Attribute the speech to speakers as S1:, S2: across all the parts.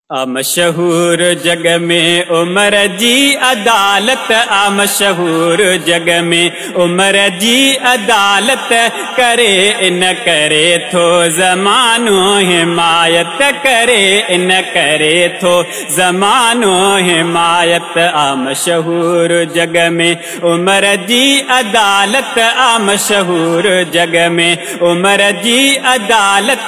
S1: आ मशहूर जग में उमर जी अदालत, आ मशहूर जग में उमर जी अदालत करे इन करे थो ज़मानो हिमायत, करे इन करे थो ज़मानो हिमायत। आ मशहूर जग में उमर जी अदालत, आ मशहूर जग में उमर जी अदालत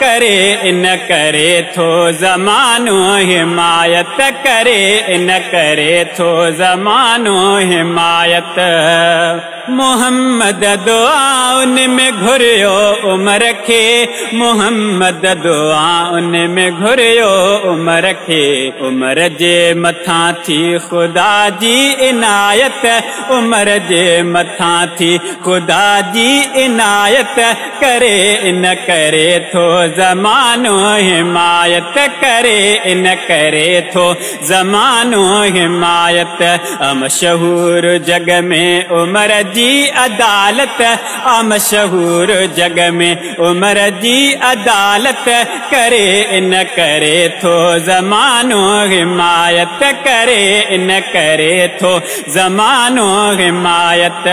S1: करे इन करे थो ज़मानो हिमायत, करे इन करे थो ज़मानो हिमायत। मोहम्मद दुआ उन में घुरियो उमर खे, मोहम्मद दुआ उन में घुरियो उमर खे, उमर जे मथां थी खुदा जी इनायत, उमर जे मथां थी खुदा जी इनायत करे इन करे थो ज़मानो हिमायत, करे इन करे थो ज़मानो हिमायत। मशहूर जग में उमर जी अदालत, आ मशहूर जग में उमर जी अदालत करे इन करे थो ज़मानो हिमायत, करे इन करे थो ज़मानो हिमायत।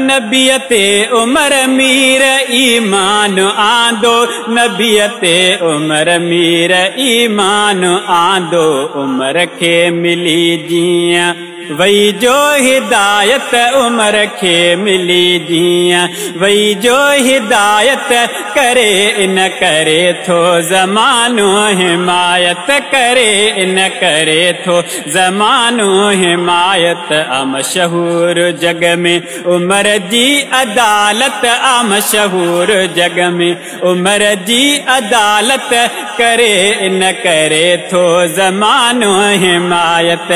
S1: नबीअ ते उमर मीर ईमान आंदो, नबीअ ते उमर मीर ईमान आंदो, उमर खे मिली जीअं वई जो हिदायत, उमर खे मिली जीअं वई जो हिदायत करे इन करे थो ज़मानो हिमायत, करे इन करे थो ज़मानो हिमायत। आ मशहूर जग में उमर जी अदालत, आ मशहूर जग में उमर जी अदालत करे इन करे थो ज़मानो हिमायत,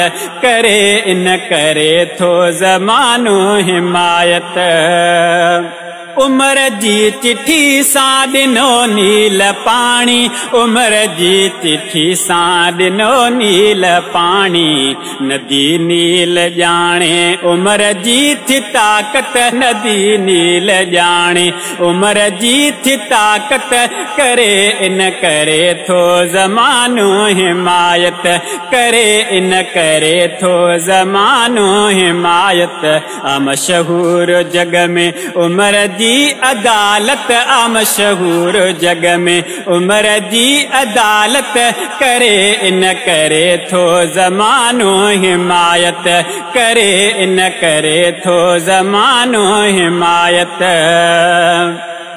S1: करे इन करे थो ज़मानो हिमायत। उमर जी चिट्ठी सां ॾिनो नील पाणी, उमर जी चिट्ठी सां ॾिनो नील पाणी, नदी नील ॼाणे उमर जी थी ताक़त, नदी नील ॼाणे उमर जी थी ताक़त करे इन करे थो ज़मानो हिमायत, करे इन करे थो ज़मानो हिमायत। आ मशहूर जग में उमर जी अदालत, आ मशहूर जग में उमर जी अदालत करे इन करे थो ज़मानो हिमायत, करे इन करे थो ज़मानो हिमायत।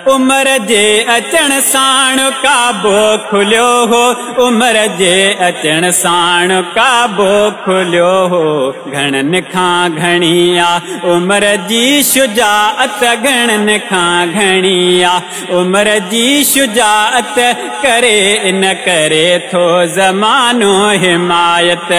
S1: उमर जे अचण साण काबो खुलियो हो, उमर जे अचण साण काबो खुलियो हो, घणनि खां घणी आ उमर जी शुजाअत, घणनि खां घणी आ उमर जी शुजाअत करे इन करे थो ज़मानो हिमायत,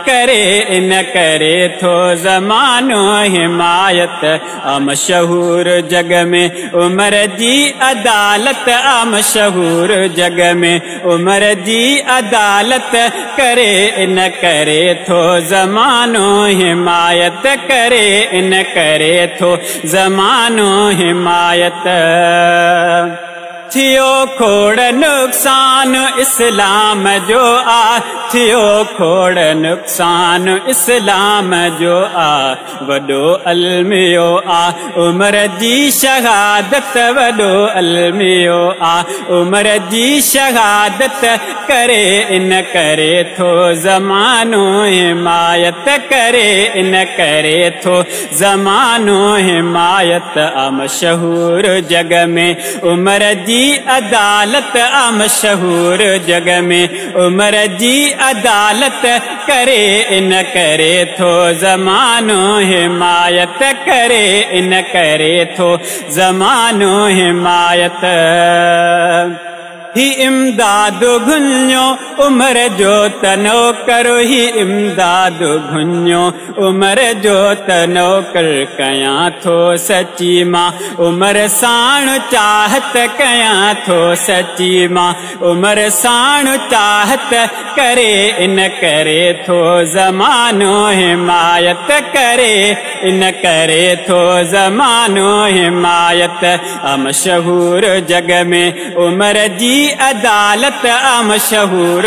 S1: करे इन करे थो ज़मानो हिमायत। आ मशहूर जग में उमर जी अदालत, आ मशहूर जग में उमर जी अदालत करे इन करे थो ज़मानो हिमायत, करे इन करे थो ज़मानो हिमायत। थियो खोड़ नुक़सान इस्लाम जो आ, थियो खोड़ नुक़सान इस्लाम जो आ, वॾो अलमियो आ उमर जी शहादत, वॾो अलमियो आ उमर जी शहादत करे इन करे थो ज़मानो हिमायत, करे इन करे थो ज़मानो हिमायत। आ मशहूर जग में उमर जी अदालत, आ मशहूर जग में उमर जी अदालत करे इन करे थो ज़मानो हिमायत, करे इन करे थो ज़मानो हिमायत। ही इमदाद घुन्यो उमर जो तनो करो, ही इमदाद घुन्यो उमर जो तनो कर, कयां थो सची मां उमर साण चाहत, कयां थो सची मां उमर साण चाहत करे इन करे थो ज़मानो हिमायत, करे इन करे थो ज़मानो हिमायत। आ मशहूर जग में उमर जी अदालत, आ मशहूर।